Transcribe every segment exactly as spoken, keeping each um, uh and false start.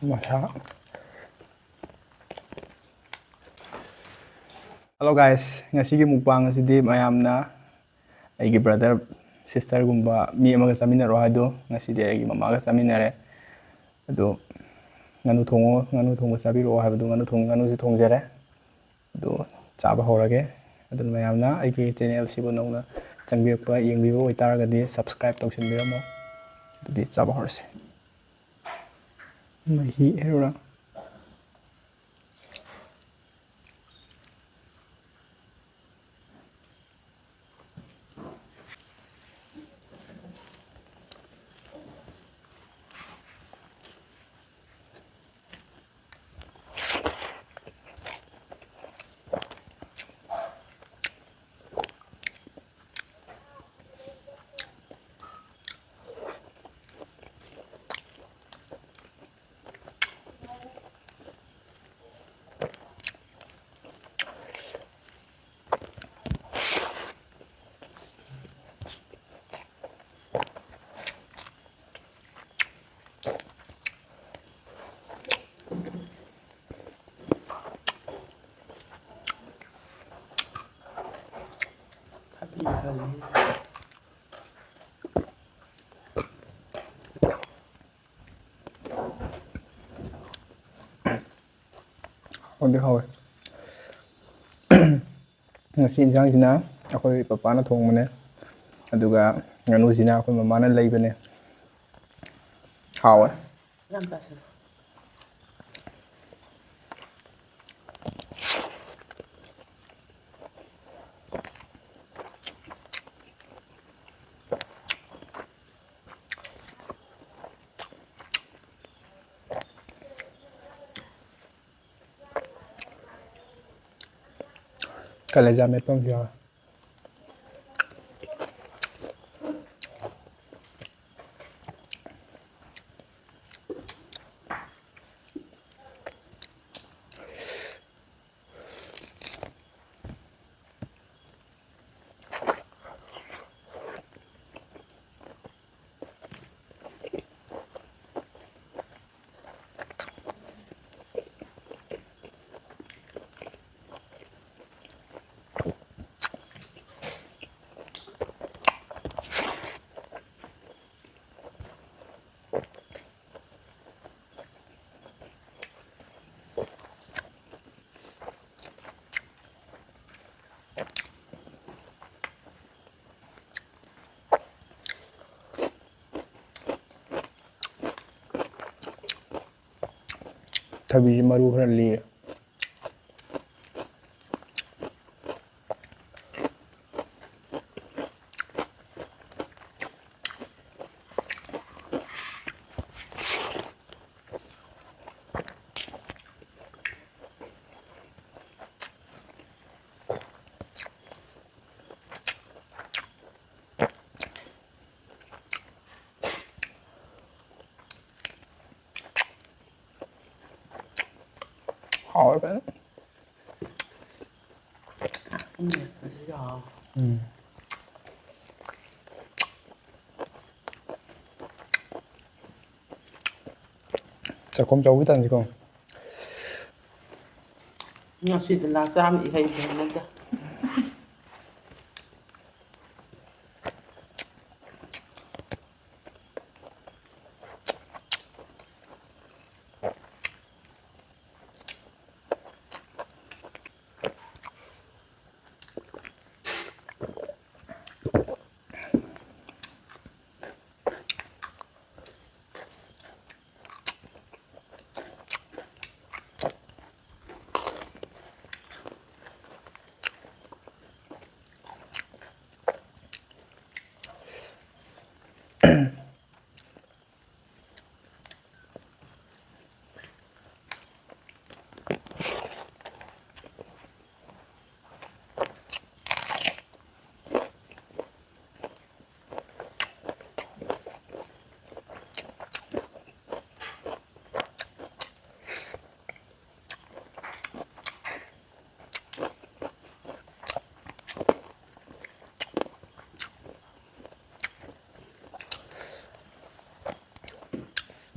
ꯃꯁꯥ꯫ Hello guys, ꯉꯁꯤꯒꯤ mukbang ꯑꯁꯤꯗꯤ ꯃꯌꯥꯝꯅ ꯑꯩꯒꯤ brother sisterꯒꯨꯝꯕ ꯃꯤ ꯑꯃꯒ ꯆꯥꯃꯤꯟꯅꯔꯣ ꯍꯥꯏꯗꯣ, ꯉꯁꯤꯗꯤ ꯑꯩꯒꯤ ꯃꯃꯥꯒ ꯆꯥꯃꯤꯟꯅꯔꯦ꯫ ꯑꯗꯣ ꯉꯥꯅꯨ ꯊꯣꯡꯉꯣ, ꯉꯥꯅꯨ ꯊꯣꯡꯕ ꯆꯥꯕꯤꯔꯛꯑꯣ ꯍꯥꯏꯕꯗꯣ, ꯉꯥꯅꯨ ꯊꯣꯡ-, ꯉꯥꯅꯨꯁꯨ ꯊꯣꯡꯖꯔꯦ꯫ ꯑꯗꯣ ꯆꯥꯕ ꯍꯧꯔꯒꯦ꯫ ꯑꯗꯨꯅ ꯃꯌꯥꯝꯅ ꯑꯩꯒꯤ channelꯁꯤꯕꯨ ꯅꯧꯅ ꯆꯪꯕꯤꯔꯛꯄ, ꯌꯦꯡꯕꯤꯕ ꯑꯣꯏꯇꯥꯔꯒꯗꯤ subscribe ꯇꯧꯁꯤꯟꯕꯤꯔꯝꯃꯣ꯫ ꯑꯗꯨꯗꯤ ꯆꯥꯕ ꯍꯧꯔꯁꯦ꯫ ꯃꯍꯤ ꯍꯩꯔꯨꯔꯥ꯫ ꯍꯥꯎꯗꯤ ꯍꯥꯎꯋꯦ꯫ ꯉꯁꯤ ꯏꯟꯁꯥꯡꯁꯤꯅ ꯑꯩꯈꯣꯏ ꯄꯄꯥꯅ ꯊꯣꯡꯕꯅꯦ, ꯑꯗꯨꯒ ꯉꯥꯅꯨꯁꯤꯅ ꯑꯩꯈꯣꯏ ꯃꯃꯥꯅ ꯂꯩꯕꯅꯦ꯫ ꯍꯥꯎꯋꯦ꯫ ꯌꯥꯝ ꯆꯥꯁꯤꯜꯂꯨ꯫ ꯀꯂꯦꯖꯥ ꯃꯦꯠꯄ ꯑꯃꯁꯨ ꯌꯥꯎꯔꯦ꯫ ꯊꯕꯤꯁꯤ ꯃꯔꯨ ꯈꯔ ꯂꯤꯔꯦ꯫ ꯍꯥꯎꯔꯦ ꯐꯖꯅ꯫ ꯎꯝ, ꯑꯁꯤꯁꯨ ꯍꯥꯎ꯫ ꯎꯝ꯫ ꯆꯥꯛꯈꯨꯝ ꯆꯥꯎꯕꯤ ꯇꯟꯁꯤꯀꯣ꯫ ꯉꯁꯤꯗꯤ ꯂꯥ ꯆꯥꯝ ꯏꯍꯩ ꯍꯩꯅꯗꯦ꯫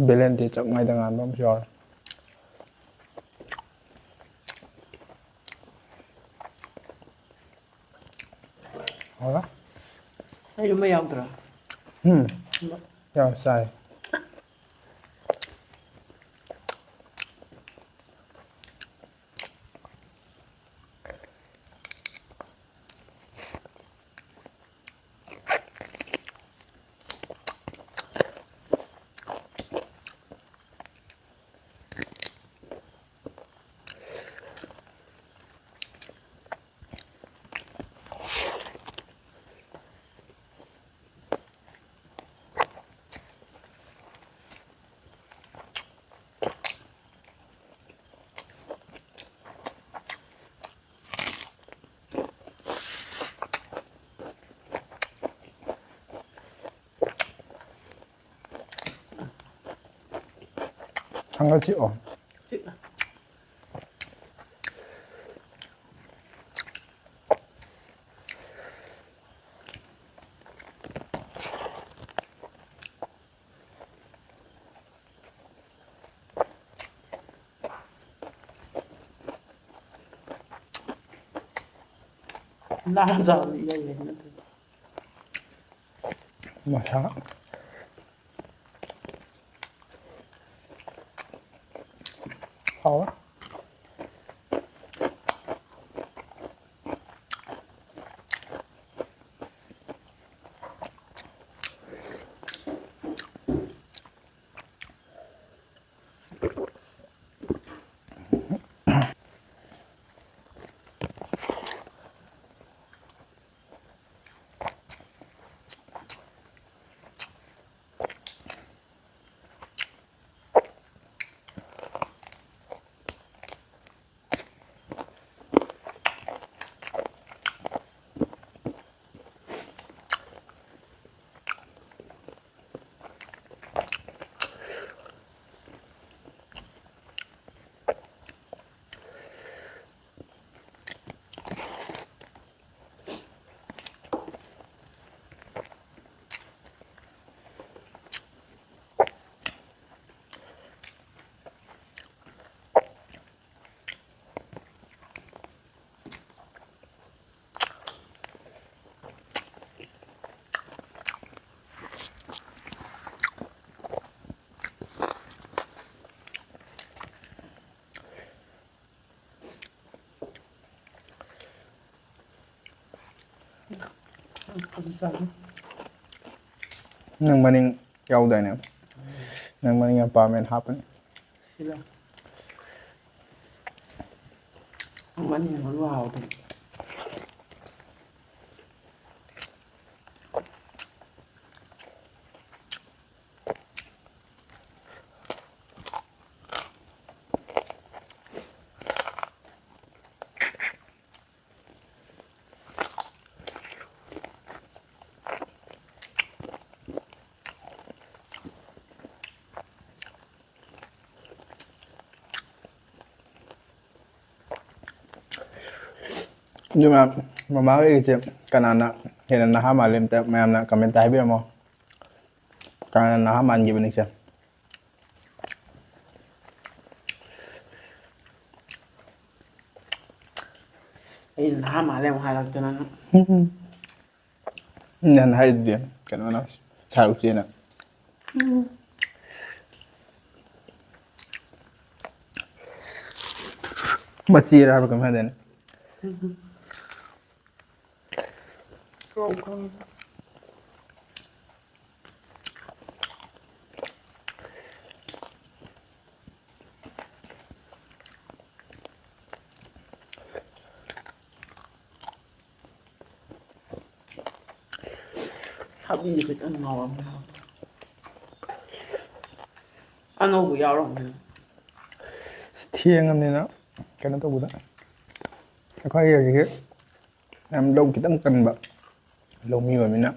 ꯕꯦꯂꯦꯟꯗ꯭ꯔꯤ ꯆꯞ ꯃꯥꯏꯗ ꯉꯥꯟꯕ ꯑꯃꯁꯨ ꯌꯥꯎꯔꯦ꯫ ꯍꯥꯎꯔꯦ꯫ ꯑꯩ ꯂꯨꯝꯕ ꯌꯥꯎꯗ꯭ꯔꯣ? ꯎꯝ꯫ ꯌꯥꯎ ꯆꯥꯏ꯫ ꯊꯥꯡꯒꯠ ꯆꯤꯛꯑꯣ꯫ ꯂꯥ ꯆꯥꯕꯗꯤ ꯏꯌꯥ ꯌꯥꯏ ꯅꯠꯇ꯭ꯔꯗꯤ꯫ ꯃꯁꯥ꯫ ꯍꯥꯎꯋꯦ꯫ ꯅꯪ ꯃꯅꯤꯡ ꯌꯥꯎꯗꯥꯏꯅꯦ? ꯅꯪ ꯃꯅꯤꯡ ꯌꯥꯝ ꯄꯥꯝꯃꯦꯅ ꯍꯥꯞꯄꯅꯤ꯫ ꯁꯤꯗ꯫ ꯃꯅꯤꯡ ꯃꯔꯨ ꯍꯥꯎꯕꯅꯤ꯫ ꯑꯗꯨ ꯃꯌꯥꯝ, ꯃꯃꯥꯒ ꯑꯩꯒꯁꯦ ꯀꯅꯥꯅ ꯍꯦꯟꯅ ꯅꯍꯥ ꯃꯥꯜꯂꯤ? ꯑꯝꯇ ꯃꯌꯥꯝꯅ comment ꯍꯥꯏꯕꯤꯔꯝꯃꯣ꯫ ꯀꯅꯥꯅ ꯅꯍꯥ ꯃꯥꯟꯈꯤꯕꯅꯤ ꯁꯦ? ꯑꯩꯅ ꯅꯍꯥ ꯃꯥꯜꯂꯦ ꯑꯃꯨꯛ ꯍꯥꯏꯔꯛꯇꯅ ꯅꯪ꯫ ꯅꯪ ꯍꯥꯏꯔꯤꯗꯨꯗꯤ ꯀꯩꯅꯣꯅ, ꯁꯥꯍꯔꯨꯛ ꯆꯦꯅ꯫ ꯃꯆꯦꯔ ꯍꯥꯏꯕ ꯀꯩꯅꯣꯝ ꯍꯥꯏꯗꯥꯏꯅꯦ? ꯊꯕꯤꯁꯦ ꯈꯤꯇꯪ ꯉꯥꯎꯔꯝꯃꯦ꯫ ꯑꯅꯧꯕ ꯌꯥꯎꯔꯝꯃꯦ꯫ ꯑꯁ, ꯊꯦꯡꯉꯕꯅꯤꯅ ꯀꯩꯅꯣ ꯇꯧꯕꯗ, ꯑꯩꯈꯣꯏ ꯍꯧꯖꯤꯛꯀꯤ ꯌꯥꯝ ꯂꯧ ꯈꯤꯇꯪ ꯀꯟꯕ ꯂꯧꯃꯤ ꯑꯣꯏꯕꯅꯤꯅ,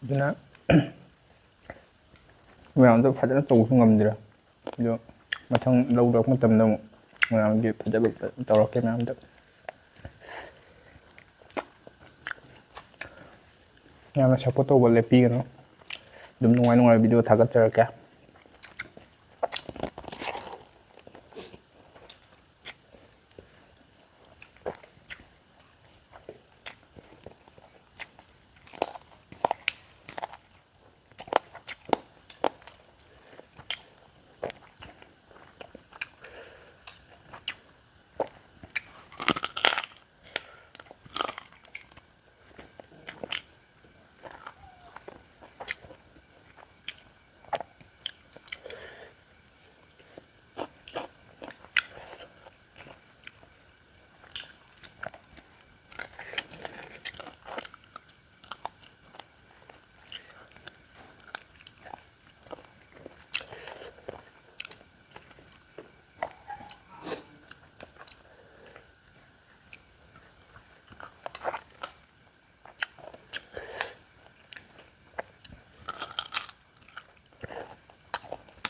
ꯑꯗꯨꯅ ꯃꯌꯥꯝꯗꯣ ꯐꯖꯅ ꯇꯧꯕꯁꯨ ꯉꯝꯗ꯭ꯔꯦ꯫ ꯑꯗꯣ ꯃꯊꯪ ꯂꯧ ꯂꯣꯛꯄ ꯃꯇꯝꯗ ꯑꯃꯨꯛ ꯃꯌꯥꯝꯒꯤ ꯐꯖꯕ ꯇꯧꯔꯛꯀꯦ ꯃꯌꯥꯝꯗ꯫ ꯌꯥꯝꯅ support ꯇꯧꯕ ꯂꯦꯞꯄꯤꯒꯅꯨ꯫ ꯑꯗꯨꯝ ꯅꯨꯡꯉꯥꯏ ꯅꯨꯡꯉꯥꯏꯕ video ꯊꯥꯒꯠꯆꯔꯛꯀꯦ꯫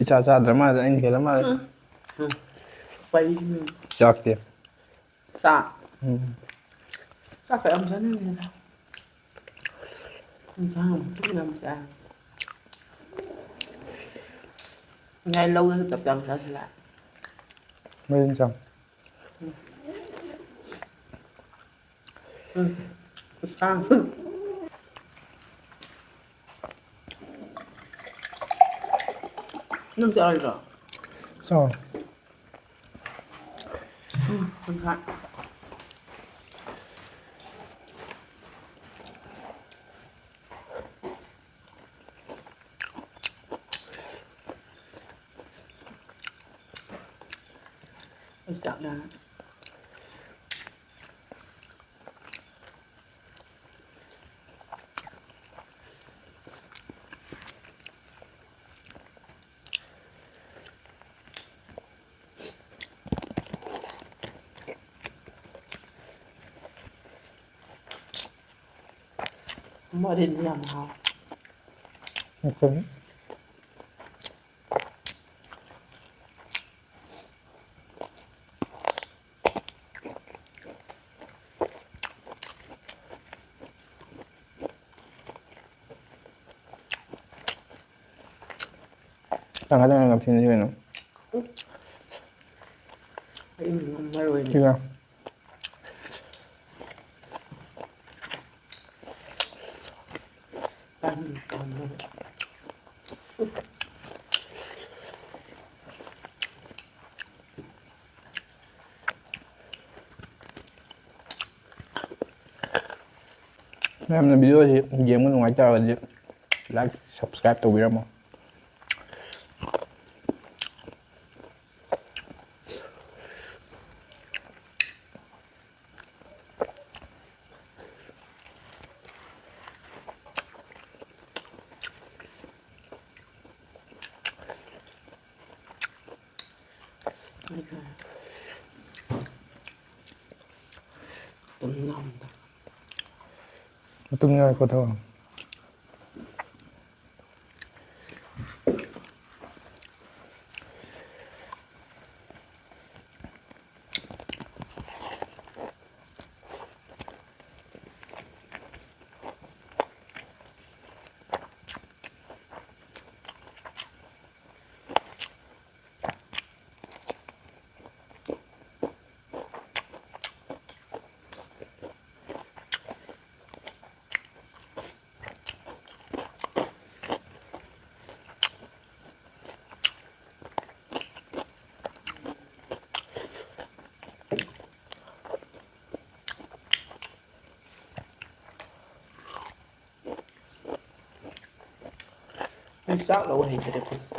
ꯏꯆꯥ ꯆꯥꯗ꯭ꯔ ꯃꯥꯜꯂꯦ, ꯑꯩꯅ ꯍꯦꯜꯂ ꯃꯥꯜꯂꯦ꯫ ꯎꯝ꯫ ꯎꯝ꯫ ꯄꯩ꯫ ꯆꯥꯛꯇꯤ? ꯆꯥꯛ꯫ ꯎꯝ꯫ ꯆꯥꯛꯀ ꯌꯥꯝ ꯆꯥꯅꯤꯡꯗꯦꯗ꯫ ꯏꯟꯁꯥꯡ ꯑꯃꯨꯛ ꯊꯣꯡꯉꯦ ꯌꯥꯝ ꯆꯥꯏ꯫ ꯉꯁꯥꯏ ꯂꯧꯗꯁꯨ ꯇꯞ ꯇꯥꯅ ꯆꯥꯁꯤꯜꯂꯦ꯫ ꯃꯔꯤꯟ ꯆꯥꯎ꯫ ꯎꯝ꯫ ꯈꯨꯠꯁꯥꯡ꯫ ꯅꯪ ꯆꯥꯔꯣꯏꯗ꯭ꯔꯣ? ꯆꯥꯎ꯫ ꯎꯝ, ꯈꯨꯠꯁꯥꯡ꯫ ꯑꯩ ꯆꯥꯛ ꯂꯥꯝꯃꯦ꯫ ꯃꯔꯤꯟꯗꯤ ꯌꯥꯝ ꯍꯥꯎ꯫ ꯅꯠꯇꯦ꯫ ꯇꯪꯈꯥꯏ ꯇꯪꯈꯥꯏ ꯀꯥꯞꯁꯤꯟꯁꯤ ꯀꯩꯅꯣ꯫ ꯑꯩ ꯉꯝꯃꯔꯣꯏꯅꯦ꯫ ꯁꯤꯒ꯫ ꯇꯟ ꯇꯟꯗꯅ꯫ ꯃꯌꯥꯝꯅ video ꯑꯁꯤ ꯌꯦꯡꯕ ꯅꯨꯡꯉꯥꯏ ꯇꯥꯔꯒꯗꯤ like, subscribe ꯇꯧꯕꯤꯔꯝꯃꯣ꯫ ꯇꯨꯝꯅꯤꯡꯉꯛꯑꯦ꯫ ꯃꯇꯨꯝ ꯌꯥꯎꯔꯦꯀꯣ ꯊꯕꯛ꯫ ꯑꯩ ꯆꯥꯛ ꯂꯧ ꯍꯩꯇ꯭ꯔꯦ ꯈꯨꯠꯁꯦ꯫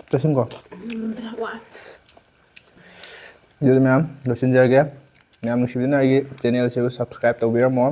ꯆꯠꯁꯤꯟꯀꯣ꯫ ꯑꯗꯨꯗꯤ ꯃꯌꯥꯝ ꯂꯣꯏꯁꯤꯟꯖꯔꯒꯦ꯫ ꯃꯌꯥꯝ ꯅꯨꯡꯁꯤꯕꯤꯗꯨꯅ ꯑꯩꯒꯤ ꯆꯦꯅꯦꯜꯁꯤꯕꯨ subscribe ꯇꯧꯕꯤꯔꯝꯃꯣ꯫